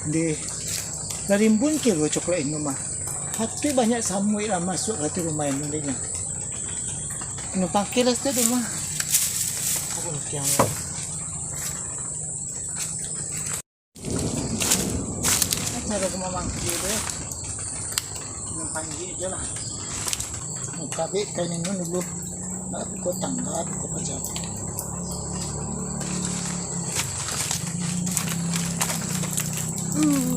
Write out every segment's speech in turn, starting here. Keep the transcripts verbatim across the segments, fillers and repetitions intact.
Deh, lah rimbun kilo coklat Inun mah. Tapi banyak samuik lah masuak ka rumah Inun deh nyo. Inun pangkil lah situ dulu ah. Aku nak tiang lah. Cara aku mamangkil tu, eh. Inun pangkil je lah. Buka be kain Inun dulu. Nak buka tangga, buka paja. Uh,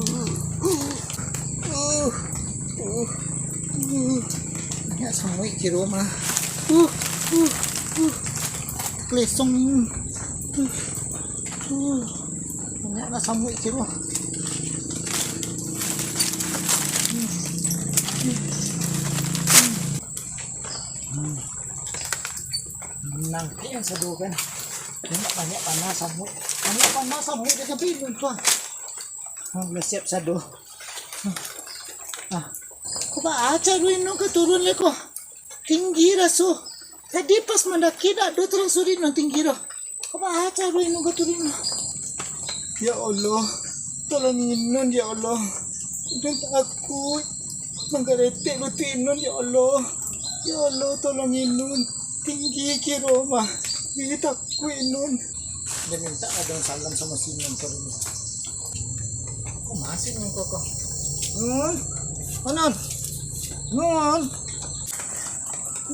uh, uh, uh, uh. Banyak samuik kiro mah. Uh, uh, uh. Kelesong. Uh, uh. Banyak lah samuik kiro. Hmm. Nangkek yang sado kan. Banyak-banyak panah samuik. Banyak panah samuik dia tapi luntuang. Oh, lah siap sado. Ah. Ko baa caro Inun ka turun lai ko? Tinggi raso. Tadi pas mandaki dak ado taraso di Inun tinggi doh. Ko baa caro Inun ka turun? Ya Allah, tolong Inun, ya Allah. Inun takuik. Manggaretek lutuik Inun, ya Allah. Ya Allah, tolong Inun. Tinggi kiro mah. Ih, takuik Inun. Dia minta adong salam samo si Inun ko dulu. Ko masih Inun ko, ko. Nun. Oh, Nun. Nun.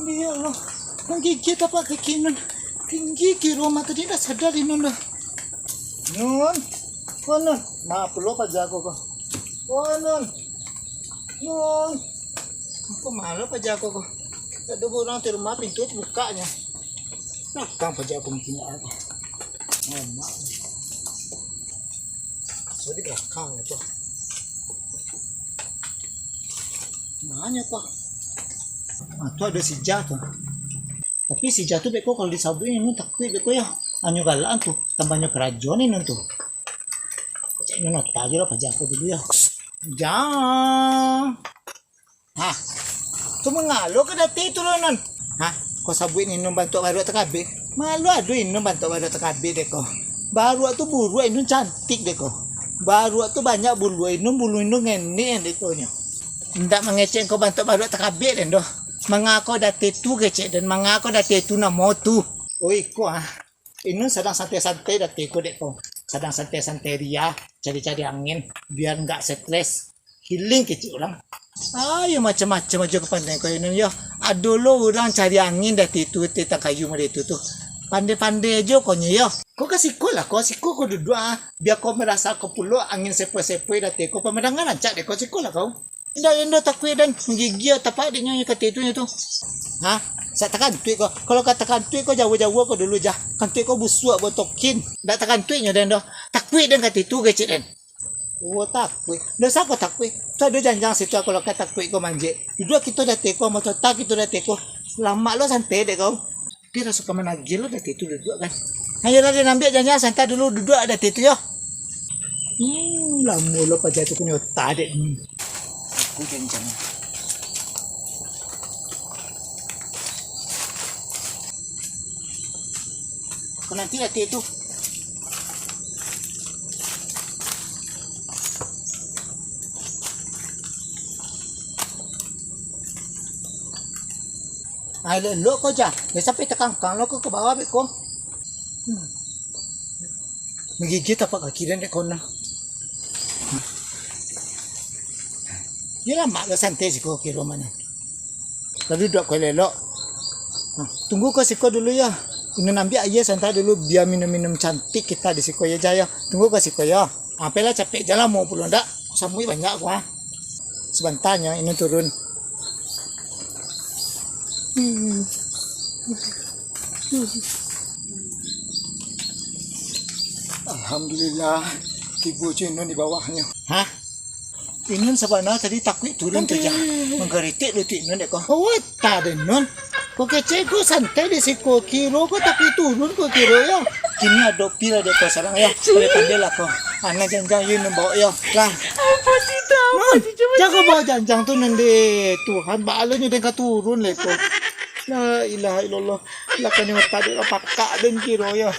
Ya Allah. Manggigit tapak kaki Inun. Tinggi kiro mah tadi dah sadar Inun dah. Nun. Oh, Nun. Maaf lo paja ko, ko. Oh, Nun. Nun. Ko ma lo paja ko, ko. Dak ado urang di rumah, pintu tabukaknyo. Balakang paja ko mungkin ado. Alamak. So di balakang tu. Manyo ko? Ah, tu ado si Jah tu. Tapi si Jah tu beko kalau disabuik Inun takuik beko yo. Anyo galak tu, tambahnyo karajo ni Inun tu. Cek Inun otak je lah paja ko dulu yo. Jah. Hah. Tu mangalo ka dati tu lo Nun? Hah. Ko sabuik Inun bantuak baruak takabik. Malu ado Inun bantuak baruak takabik dek ko. Baruak tu buruak Inun cantik dek ko. Baruak tu banyak bulu Inun, bulu Inun ngenek dek ko nyo. Indak mangecek ko bantuak baruak takabik den doh. Mangako dati tu kecek den, mangako dati tu namo tu. Oi ko ah. Inun sadang santai-santai dati ko dek ko. Sadang santai-santai ria, cari-cari angin, biar nggak stres. Healing kecek urang. Ayo macam-macam ajo kapandai ko Inun yo. Ado lo urang cari angin dati tu, titang kayu model itu tu. Pandai-pandai ajo ko nyo yo. Ko ka siko lah, ko siko ko duduak ah. Biar ko marasa ko pulo angin sepoi-sepoi dati ko. Pamandangan rancak dek ko, siko lah kau. Indak, indak takuik den, manggigil tapak dek nyo kati tu nyo tu. Ha? Sak takantuik ko. Kalau ka takantuik ko jauah-jauah ko dulu Jah. Kantuik ko busuak botokin. Indak takantuik nyo den doh. Takuik den kati tu kecek den. Oh, takuik. Dosa ko takuik. Tu ado janjang situ, kalau ka takuik ko manjek. Duduak kito dati ko, motota kito dati ko. Lamak lo santai dek kau. Tapi raso ka managih lo dati tu duduak kan. Ayolah, den ambiak janjang, santai dulu duduak dati tu yo. Hmm, lamo lo paja tu punyo otak dek ni. Aku janjang. Ko nanti dati tu. Ah, elok-elok ko Jah. Jan sampai takangkang lo ko ka bawah beko. Hmm. Manggigil tapak kaki den dek ko nah. Yo lamak lo santai siko kiro mah. Lalu duduak ko elok-elok. Nah, tunggu ko siko dulu yo. Inun ambiak aia santai dulu, bia minum-minum cantik kita di siko yo Jah yo. Tunggu ko siko yo. Ampailah capek Jah, lamo pulo ndak. Samuik banyak ko ah. Sabanta nyo Inun turun. Hmm. Alhamdulillah, tibo jo Inun di bawahnyo. Hah? Inun sabana tadi takuik turun tu Jah. Aduh. Manggaritik lutuik Inun dek ko. Wah, tak ado Nun. Ko kecek ko santai di siko, kiro ko takuik turun ko kiro yo. Kini ado pi lah dek ko sarang yo. Pandai-pandai lah ko. Anak janjang yo Inun bawa yo. Lah. Apa sih tu? Apa Nun, sih? Cuba jangan sih. Bawa janjang tu Nun deh. Tuhan, baa lo nyo den ka turun lai ko. La ilaha illallah. Lah kanyo tadi lah pakak den kiro yo.